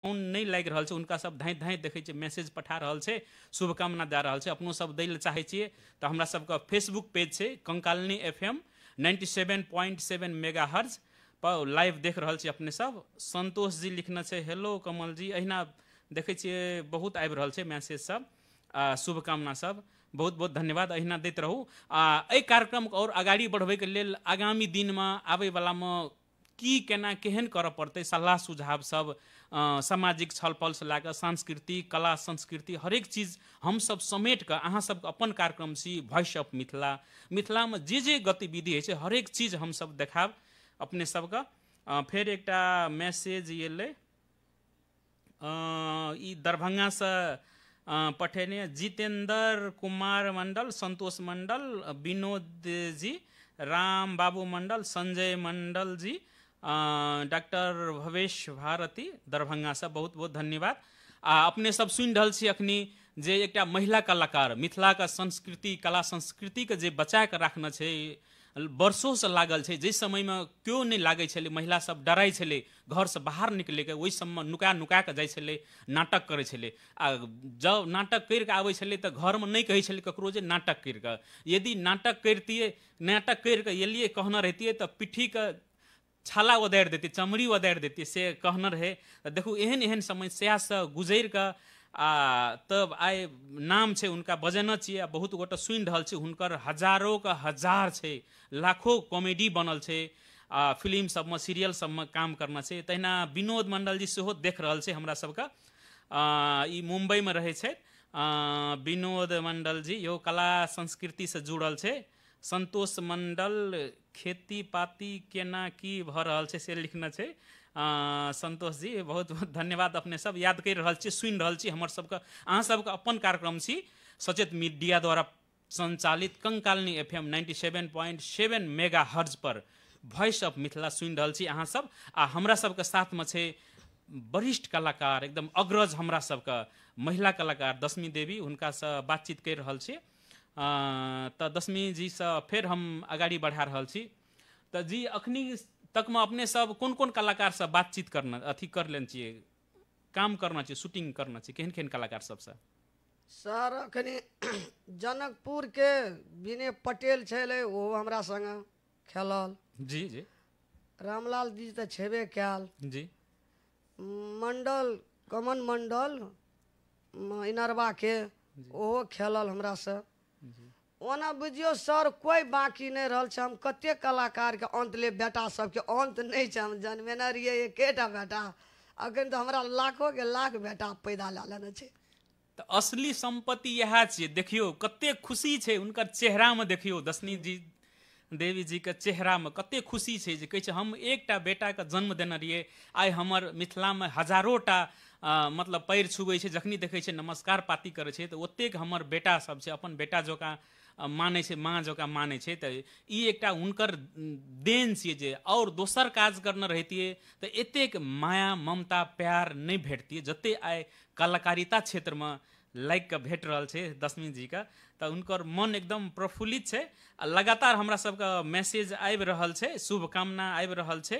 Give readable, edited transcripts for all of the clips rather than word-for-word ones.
Phone नहि लागि रहल छै हुनका सब धाँइ धाँइ देखै छियै मैसेज पठा रहल छै, शुभकामना दए रहल छै। अपनो सब दै लए चाहै छियै तऽ हमरा सबके फेसबुक पेज छै कंकालिनी FM 97.7 mega hertz पर लाइव देख रहल छी अपने सब। संतोष जी लिखने छै हेलो कमल जी। अहिना देखै छियै बहुत आबि रहल छै मैसेज सब आ शुभकामना सब। बहुत बहुत धन्यवाद, अहिना दैत रहू। आ एहि कार्यक्रमके आओर अगाडि बढ़बैके लेल आगामी दिनमे आबैवलामे की केना केहन करऽ पड़तै सलाह सुझाव सब, सामाजिक छलफलसँ लए कऽ सांस्कृतिक कला संस्कृति हरेक चीज हमसब समेट कऽ अहाँ सबके अपन कार्यक्रम छी वॉइस ऑफ मिथिला। मिथिलामे जे जे गतिविधि होइ छै हरेक चीज हमसब देखायब अपने सबके। फेर एकटा मैसेज एलै, ई दरभंगासँ पठेने जितेंद्र कुमार मंडल, संतोष मंडल, विनोद जी, राम बाबू मंडल, संजय मंडल जी, डॉक्टर भवेश भारती दरभंगासँ। बहुत बहुत धन्यवाद। आ अपने सब सुनि रहल छी अखनी जे एकटा महिला कलाकार मिथिलाके संस्कृति कला संस्कृतिके जे बचा कऽ राखने छै, वर्षोसँ लागल छै। जाहि समयमे केओ नहि लागै छलै, महिला सब डराइ छलै घरसँ बाहर निकलैके, ओहि सबमे नुका नुका कऽ जाइ छलै, नाटक करै छलै। आ जब नाटक करि कऽ आबै छलै तऽ घरमे नहि कहै छलै ककरो जे नाटक करि कऽ। यदि नाटक करितियै, नाटक करि कऽ एलियै कहने रहितियै तऽ पिट्ठीके छाला ओदारि दैतियै, चमड़ी ओदारि दैतियै, से कहने रहै। तऽ देखू एहन एहन समस्यासँ गुजरि कऽ आ तब आइ नाम छै हुनका बजेने छियै आ बहुत गोटा सुनि रहल छै। हुनकर हजारोके हजार छै, लाखो कॉमेडी बनल छै आ फिल्म सबमे सीरियल सबमे काम करना छै। तहिना विनोद मंडल जी सेहो देख रहल छै हमरा सबके, ई मुम्बईमे रहै छथि विनोद मंडल जी, इहो कला संस्कृतिसँ जुड़ल छै। संतोष मंडल खेती पाती केना की भऽ रहल छै से लिखने छै संतोष जी। बहुत बहुत धन्यवाद। अपने सब याद करि रहल छी, सुनि रहल छी हमर सबके, अहाँ सबके अपन कार्यक्रम छी सचेत मीडिया द्वारा संचालित Kankalini FM 97.7 mega hertz per voice of Mithila सुनि रहल छी अहाँ सब। आ हमरा सबके साथमे छै वरिष्ठ कलाकार, एकदम अग्रज हमरा सबके महिला कलाकार दशमी देवी, हुनकासँ बातचीत करि रहल छी। तऽ दशमी जीसँ फेर हम अगाडि बढ़ा रहल छी। तऽ जी अखनी तकमे अपने सब कोन कोन कलाकारसँ बातचीत करना अथी कर लेने छियै, काम करना छियै, शूटिंग करना छियै, केहन केहन कलाकार सबसँ? सर अखनी जनकपुरके विनय पटेल छलै, ओहो हमरा संगे खेलल। जी जी। रामलाल जी तऽ छेबे कयल। जी। मंडल कमन मंडल इनरवाके ओहो खेलल हमरासँ। ओना बुझियौ सर कोइ बाँकी नहि रहल छै। हम कतेक कलाकारके अन्त ले बेटा सबके अन्त नहि छै। हम जन्मेने रहियै एकेटा बेटा, अखन तऽ हमरा लाखोके लाख बेटा पैदा लए लेने छै। तऽ असली सम्पत्ति इएह छियै। देखियौ कतेक खुशी छै हुनकर चेहरामे, देखियौ दशनी जी देवी जीके चेहरामे कतेक खुशी छै जे कहै छै हम एकटा बेटाके जन्म देने रहियै, आइ हमर मिथिलामे हजारोटा मतलब पैर छुबै छै, जखनी देखै छै नमस्कार पाती करै छै, तऽ ओतेक हमर बेटा सब छै, अपन बेटा जकाँ मानै छै, माँ जकाँ मानै छै। तऽ ई एकटा हुनकर देन छियै जे आओर दोसर काज करने रहितियै तऽ एतेक माया ममता प्यार नहि भेटतियै जतेक आइ कलाकारिता क्षेत्रमे लागि कऽ भेट रहल छै दशमी जीके। तऽ हुनकर मन एकदम प्रफुल्लित छै आ लगातार हमरा सबके मैसेज आबि रहल छै, शुभकामना आबि रहल छै।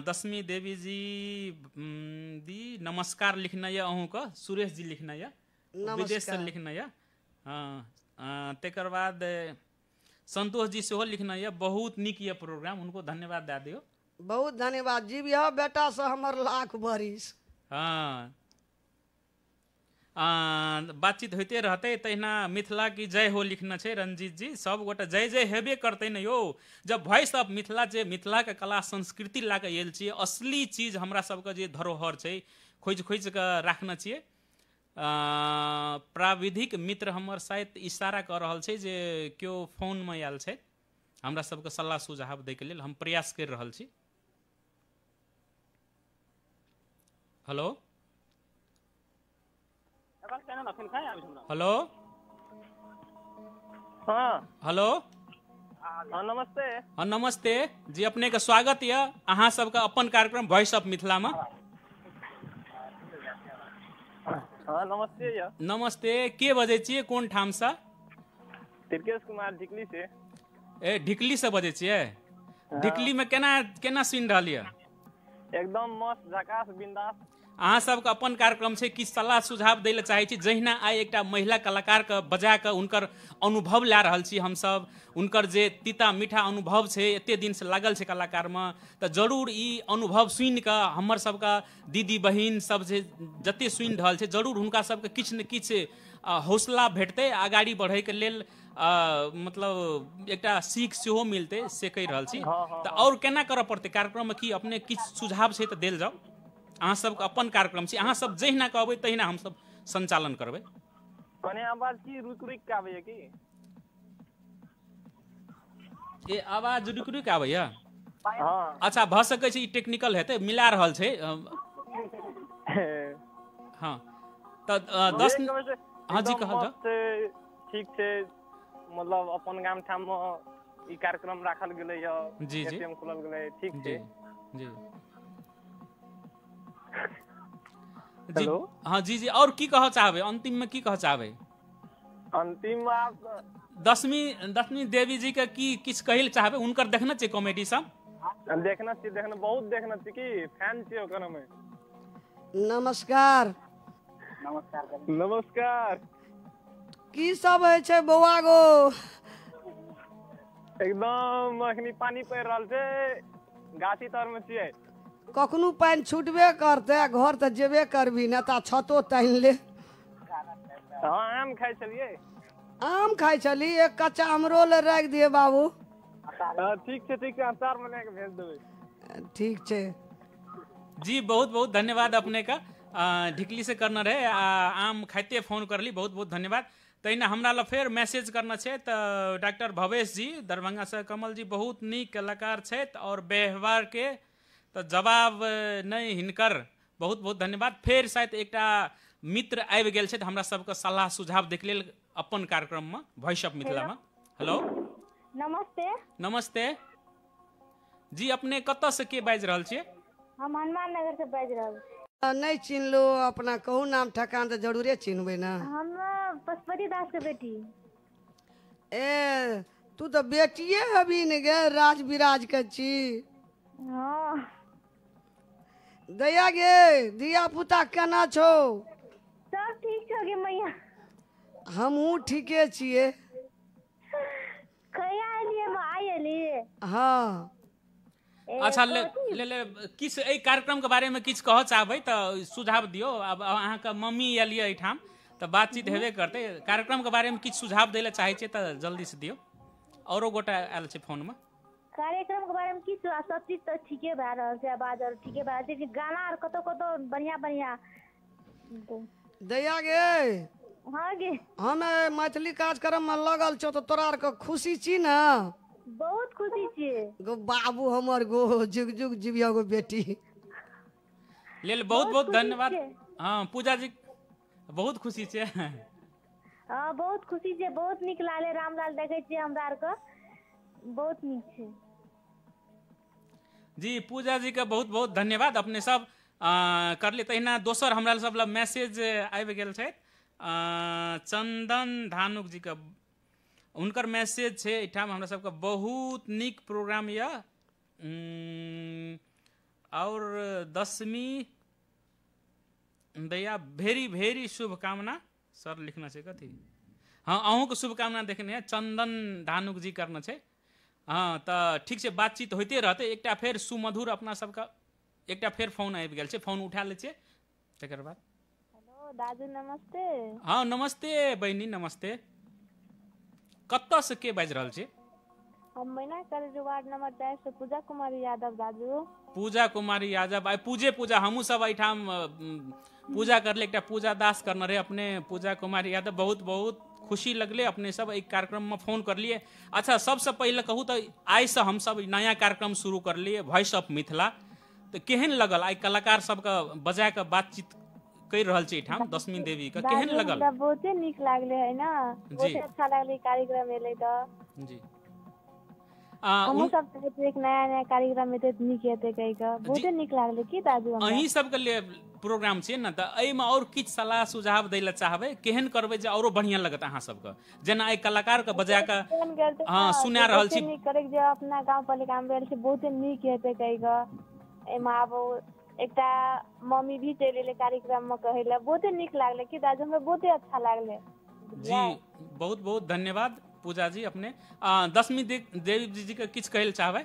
दशमी देवी जी दी नमस्कार लिखने यऽ अहूँके, सुरेश जी लिखने यऽ, विदेशसँ लिखने यऽ। हँ, तकर बाद संतोष जी सेहो लिखने यऽ, बहुत नीक यऽ प्रोग्राम, हुनको धन्यवाद दए दियौ। बहुत धन्यवाद जी, यह बेटा से हमर लाख बरिस। हाँ, बातचीत होइते रहतै। तहिना मिथिला की जय हो लिखने छै रंजीत जी। सब गोटा जय जय हेबे करतै ने यौ। जब वॉइस ऑफ मिथिला जे मिथिलाके कला संस्कृति लए कऽ आयल छियै, असली चीज हमरा सबके जे धरोहर छै खोजि खोजि कऽ राखने छियै। प्राविधिक मित्र हमर शायद इशारा कऽ रहल छै जे केओ फोनमे आयल छै, हमरा सबके सलाह सुझाव दैके लेल हम प्रयास करि रहल छी। हेलो हेलो हाँ हेलो हाँ नमस्ते। हाँ नमस्ते जी, अपने के स्वागत यऽ अहाँ सबके अपन कार्यक्रम वॉइस ऑफ मिथिला में। हाँ नमस्ते यऽ। नमस्ते, के बजै छियै, कोन ठाम से? तिलकेश कुमार ढिकली से। ए ढिकली से बजै छियै? ढिकली में केना केना सुनि रहल यऽ? एकदम मस्त, झकास, बिंदास। अहाँ सबके अपन कार्यक्रम छै, किछु सलाह सुझाव दै लए चाहै छी। जहिना आइ एकटा महिला कलाकारके बजा कऽ हुनकर अनुभव लए रहल छी हमसब, हुनकर जे तीता मीठा अनुभव छै, एते दिनसँ लागल छै कलाकारमे, तऽ जरूर ई अनुभव सुनि कऽ हमर सबके दीदी बहिन सब जे जते सुनि रहल छै, जरूर हुनका सबके किछु ने किछु हौसला भेटतै अगाडि बढ़ैके लेल, मतलब एकटा सीख सेहो मिलतै, से कहि रहल छी। तऽ आओर केना करऽ पड़तै कार्यक्रममे, की अपने किछु सुझाव छै तऽ देल जाउ। अहाँ सबके अपन कार्यक्रम छी, अहाँ सब जहिना कहबै तहिना हमसब संचालन करबै। कने आवाज की रुकि रुकि के आबैया की? ए आवाज रुकि रुकि आबैया? हाँ। अच्छा, भऽ सकै छै ई टेक्निकल हेतै, मिला रहल छै। हाँ तऽ 10। हाँ जी, कहल जाउ। ठीक छै, मतलब अपन गाम ठाम ई कार्यक्रम राखल गेलै। जी जी। एटीएम खुलल गेलै, ठीक छै। जी जी। हाँ जी जी। और की कहऽ चाहबै अंतिम में, की कहऽ चाहबै? अंतिम दसमी देवी जी के की किछु कहै लए चाहबै? हुनकर देखने छियै कॉमेडी सब? देखने छियै, देखने बहुत देखने छियै, की फैन छियै ओकर हमे। नमस्कार। नमस्कार। की सब होइ छै बौआ गो? एकदम अखनी पानी पड़ि रहल छै, गाछी तर में छियै। कखनो पानि छूटबे करतै, घर तऽ जेबे करबी ने, तऽ छतो तानि ले। हाँ, आम खाइ छलियै। आम खाइ छली? एक कच्चा हमरो ले राखि दिए बाबू। ठीक छै ठीक छै, अचार बना के भेज देबै। ठीक छै जी, बहुत बहुत धन्यवाद अपने का। ढिकली से करना रहे, आम खाइते फोन करली, बहुत बहुत धन्यवाद। तहिना हमरा लग फेर मैसेज करना छै तऽ डॉक्टर भवेश जी दरभंगा से, कमल जी बहुत नीक कलाकार छथि और व्यवहार के तऽ जवाब नहि हिनकर, बहुत बहुत धन्यवाद। फेर शायद एकटा मित्र आबि गेल छथि हमरा सबके सलाह सुझाव देख लेल अपन कार्यक्रममे वॉइस ऑफ मिथिलामे। हेलो, नमस्ते। नमस्ते जी, अपने कतऽ से के बाजि रहल छियै? हम हनुमान नगर से बाजि रहल छी। नहि चिन्हलो अपना, कहू नाम ठकान तऽ जरूरे चिन्हबै ने। हम पशुपति दास के बेटी। ए तू तऽ बेटिये हबी ने गे, राज विराज के छी। हाँ। दैया गे, धिया पुता केना छौ? सब ठीक छौ गे मैया। हमहूँ ठीके छियै। कहिया एलियै? आइ एलियै। हाँ। अच्छा, ले ले ले किछु एहि कार्यक्रमके बारेमे किछु कहऽ चाहबै तऽ सुझाव दियौ। आब अहाँके मम्मी आयल यऽ एहिठाम तऽ बातचीत हेबे करतै। कार्यक्रमके बारेमे किछु सुझाव दै लए चाहै छियै तऽ जल्दीसँ दियौ। औरो गोटा आयल छै फोनमे। कार्यक्रम के बारे में किछु सब चीज तऽ ठीके भए रहल छै, आवाज आर ठीके भए रहल छै, गाना आर कतौ कतौ बढ़िया बढ़िया। दैया गे। हाँ गे। हम मैथिली कार्यक्रम में लगल छौ तऽ तोरा आर के खुशी छी ने? बहुत खुशी छियै गो बाबू हमर, गो जुग जुग जिबिया गो बेटी। लेल बहुत बहुत धन्यवाद। हाँ पूजा जी, बहुत खुशी छियै। हाँ बहुत खुशी छियै, बहुत नीक लागलै। रामलाल देखै छियै हमरा आर के, बहुत नीक छै। जी पूजा जी के बहुत बहुत धन्यवाद अपने सब करलियै। तहिना दोसर हमरा सब लग मैसेज आबि गेल छै चंदन धानुक जी के, हुनकर मैसेज छै एहिठाम हमरा सबके बहुत नीक प्रोग्राम यऽ और दसमी दैया भेरी भेरी शुभकामना। सर लिखना छै कथी? हाँ अहूँके शुभकामना देखने है चंदन धानुक जी करना छै। हाँ तऽ ठीक छै, बातचीत होइते रहतै। एकटा फेर सुमधुर अपना सबके एकटा फेर फोन आबि गेल छै, फोन उठा लै छियै तकर बाद। हेलो दादू नमस्ते। हाँ नमस्ते बहिनी, नमस्ते। कतऽ से के बाजि रहल छी? हम मैना कॉलेज वार्ड नंबर 4 से पूजा कुमारी यादव दादू। पूजा कुमारी यादव, आइ पूजे पूजा हमहूँ सब एहिठाम पूजा करले, एकटा पूजा दास करने रहे अपने पूजा कुमारी यादव। बहुत बहुत खुशी लगले अपने सब एहि कार्यक्रम में फोन करलिए। अच्छा सबसे पहिले कहू तऽ आइसँ हमसब नया कार्यक्रम शुरू करलिए वॉइस ऑफ मिथिला, तऽ केहन लगल आइ कलाकार सबके बजा कऽ बातचीत करि रहल छी एहिठाम दसमी देवी के, केहन लगल? बहुते नीक लागले है ना, बहुते अच्छा लागले कार्यक्रम एलै तऽ। जी हमहूँ सब चाहै छियै एक नया नया कार्यक्रम एतै तऽ नीक हेतै कहि कऽ, बहुते नीक लागलै। की दादू अहीं सबके लिए प्रोग्राम छियै ने, तऽ एहिमे आओर किछु सलाह सुझाव दै लए चाहबै, केहन करबै जे औरो बढ़िआँ लगत अहाँ सबके? जेना एहि कलाकारके बजा कऽ हँ सुना रहल छी, नीक करै जे अपना गाँव पालिकामे भेल छै, बहुते नीक हेतै कहि कऽ। एहिमे आब एकटा मम्मी भी चलि एलै कार्यक्रम में कहै लए, बहुते नीक लागलै कि दाजू, हमरा बहुते अच्छा लागलै। जी बहुत बहुत धन्यवाद पूजा जी अपने। दशमी देवी जी के किछु कहै लए चाहबै?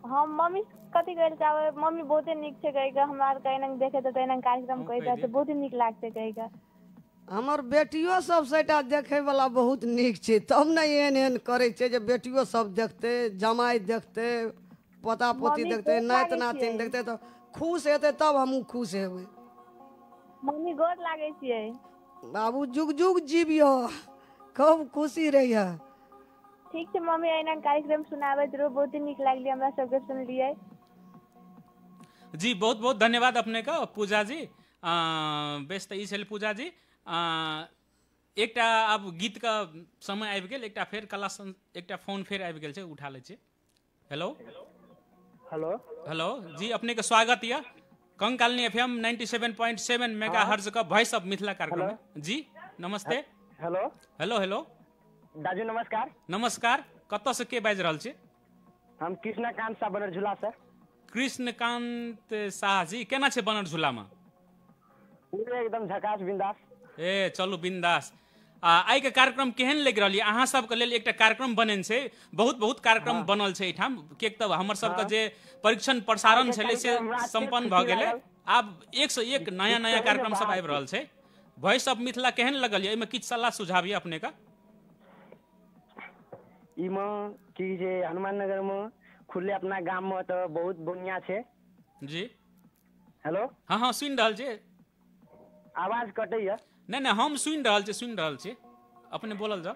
हम मम्मी कथी कहै लए चाहबै, मम्मी बहुते नीक छै कहि कऽ, हमरा आरके एना देखे तऽ एना कार्यक्रम कहि दै छै, बहुते नीक लागतै कहि कऽ। हमर बेटियो सब सेटा देखैवला बहुत नीक छै, तब ने एहन एहन करै छै जे बेटियो सब देखतै, जमाइ देखतै, पोता पोती देखतै, नाति नातिन देखतै, तऽ खुश हेतै तब हमहूँ खुश हेबै। मम्मी गोर लागै छियै। बाबू जुग जुग जीवियो, खूब खुशी रहिए। ठीक छै मम्मी, एना कार्यक्रम सुनाबैत रहू, बहुते नीक लागलै हमरा सबके सुनलियै। जी बहुत बहुत धन्यवाद अपने का पूजा जी। बेस तऽ ई छलै पूजा जी। एकटा आब गीत का समय आबि गेल, एकटा फेर कला एकटा फोन फेर आबि गेल छै, उठा लै छियै। हेलो हेलो हेलो जी अपने के स्वागत यऽ कंकालनी एफएम 97.7 मेगाहर्ट्ज का वॉइस ऑफ मिथिला कार्यक्रम में। जी नमस्ते। हेलो हेलो हेलो दाजू नमस्कार। नमस्कार, कतऽ से के बाजि रहल छी? हम कृष्णकांत शाह बनरझूला से। कृष्णकांत शाह जी, केना छै बनरझूला में? पूरे एकदम झकास बिंदास। ए चलू बिंदास। आइ के कार्यक्रम केहन लागि रहल यऽ अहाँ सबके लेल? एकटा कार्यक्रम बनेने छै, बहुत बहुत कार्यक्रम बनल छै एहिठाम, किएक तऽ हमर सबके जे परीक्षण प्रसारण छलै से सम्पन्न भऽ गेलै, आब एक से एक नया नया कार्यक्रम सब आबि रहल छै। वॉइस ऑफ मिथिला केहन लगल यऽ? एहिमे किछु सलाह सुझाव यऽ अपने का? इमे की जे हनुमान नगर में खुले अपना गाम में तऽ बहुत बढ़िया छै। जी हेलो। हाँ हाँ सुनि रहल छी। आवाज कटैया? नहीं नहीं हम सुनि रहल छी, सुनि रहल छी, अपने बोलल जाओ।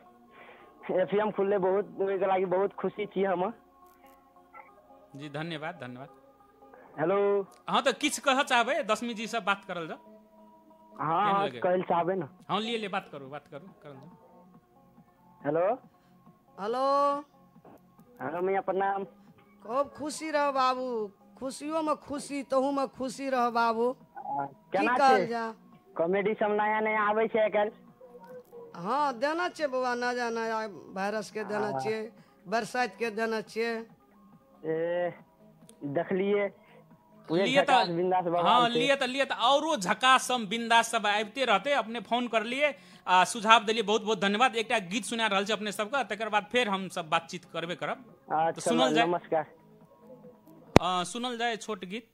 एफएम खुलले बहुत ओहिके लागि बहुत खुशी छी हम। जी धन्यवाद धन्यवाद। हेलो। हाँ तऽ किछु कहऽ चाहबै दशमी जी से बात करल जाओ। हाँ कहल चाहबै ने। हाँ लिए लिए बात करू, बात करू, करल जाओ। हेलो हेलो हेलो मैया प्रणाम। खूब खुशी रह बाबू, खुशियो में खुशी तहू में खुशी रह बाबू। केना कहल जा? कॉमेडी सब नया नया आबै छै आइकाल्हि। हाँ देना छियै बौआ, नया नया वायरस के देना छियै, बरसात के देना छियै। ए देखलिए लिए तऽ हाँ लिए तऽ लिए तऽ औरो झकास सब बिंदास सब आबिते रहते। अपने फोन करलिए आ सुझाव देलिए, बहुत बहुत धन्यवाद। एकटा गीत सुना रहल छै अपने सबके, तकर बाद फेर हम सब बातचीत करबे करब। तऽ सुनल जाय। नमस्कार। सुनल जाय छोट गीत।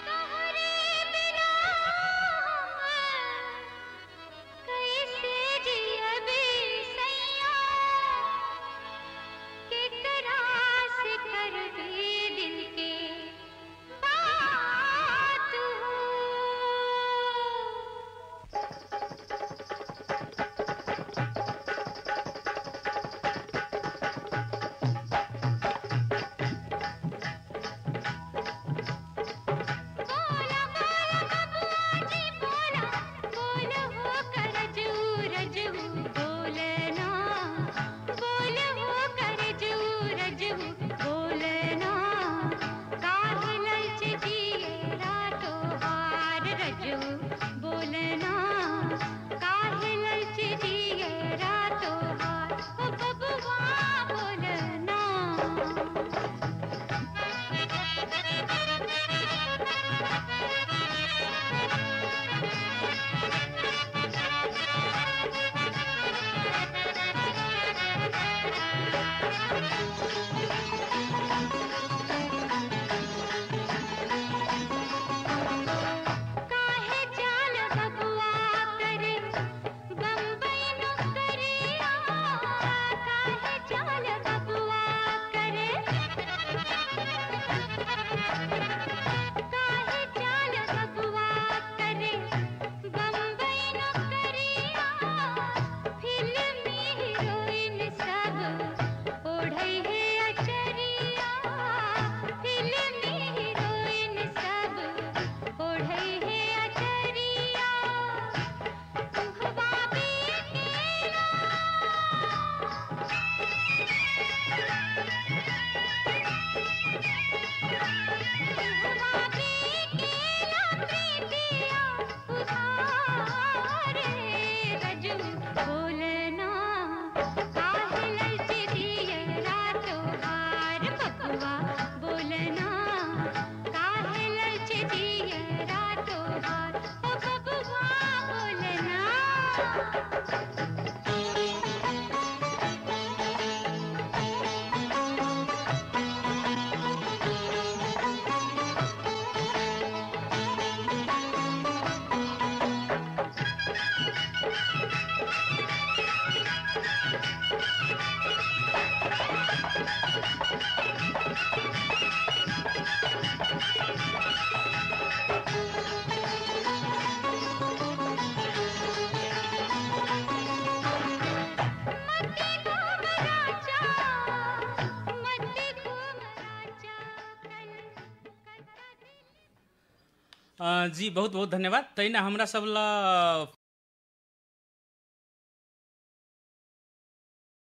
तोहरे बिना जी बहुत बहुत धन्यवाद। तहिना हमरा सब ला